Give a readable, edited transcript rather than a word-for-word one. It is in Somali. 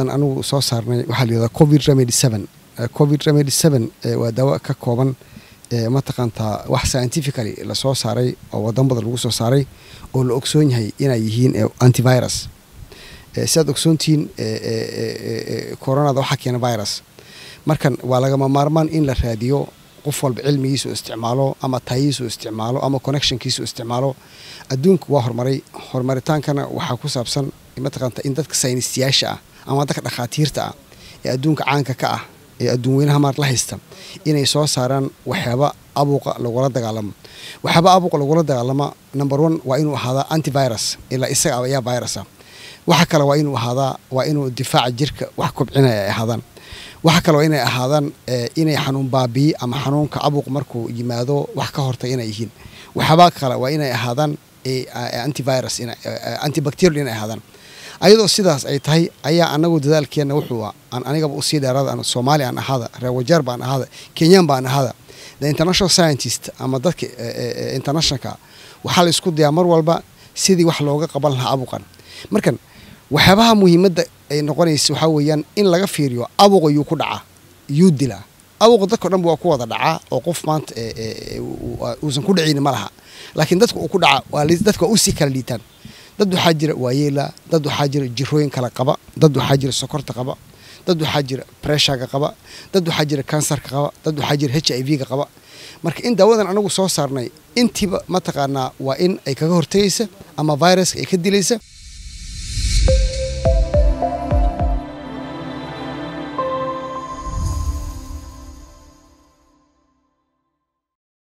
Anigu soo saarnay waxaa la yihahdaa Covid Remedy 7. Covid Remedy 7 waa daawo ka kooban, mataqaantaa, wax scientifically lasoo saaray oo wadan badan lagu soo saaray oo la ogsoon yahay inay yihiin antivirus. Sidaad ogsoontihiin, coronada waxaa keena virus. Markan waa lagama maarmaan in la raadiyo, qof walba cilmigiisu isticmaalo ama tayihiisu isticmaalo ama connectionkiisu isticmaalo. Adduunku waa horumaray, horumaritaankana waxaa ku saabsan, mataqaanta, in dadka saynistiyaasha ah ama dadka dhakhaatiirta ah ee adduunka caanka ka ah ee adduun weynaha maar la haysta inay soo saaraan waxyaaba abuuqa lagula dagaalamo. Waxyaaba abuuqa lagula dagaalama, number one waa inuu ahaadaa antivirus, ilaa isaga ayaa virusa. Waxa kale waa inuu ahaadaa, waa inuu difaaca jirka wax kobcinaya ay ahaadaan. Waxa kale waa inay ahaadaan inay xanuun baabiyi ama xanuunka abuuq markuu yimaado wax ka hortay inay yihiin. Waxyaabaa kale waa inay ahaadaan antivirus, antibacterial inay ahaadaan. Ayadoo sidaas ay tahay ayaa anagu dadaalkeenna wuxuu aan anigaba usii dheeraada, aan Soomaali aan ahaada, reer Wajeer baan ahaada, Kenyan baan ahaada, the international scientist ama dadka internationalka waxaa la isku dayaa mar walba sidii wax looga qaban lahaa abuuqan. Markan waxyaabaha muhiimadda ay noqonaysa waxaa weeyaan in laga fiiriyo abuuqa yuu ku dhacaa, yuu dilaa. Abuuqa dadka o dhan waa ku wada dhacaa oo qof maanta uusan ku dhicin ma laha, laakiin dadka uu ku dhaca waa dadka waa usii kala liitaan. Dad waxaa jira waayeela, dad waxaa jira jirooyin kala qaba, dad waxaa jira sokorta qaba, dad waxaa jira pressurega qaba, dad waxaa jira kansarka qaba, dad waxaa jira HIV-ga qaba. Marka in daawadan anagu soo saarnay intiiba, mataqaanaa, waa in ay kaga hortagaysa ama viruska ay ka dilaysa.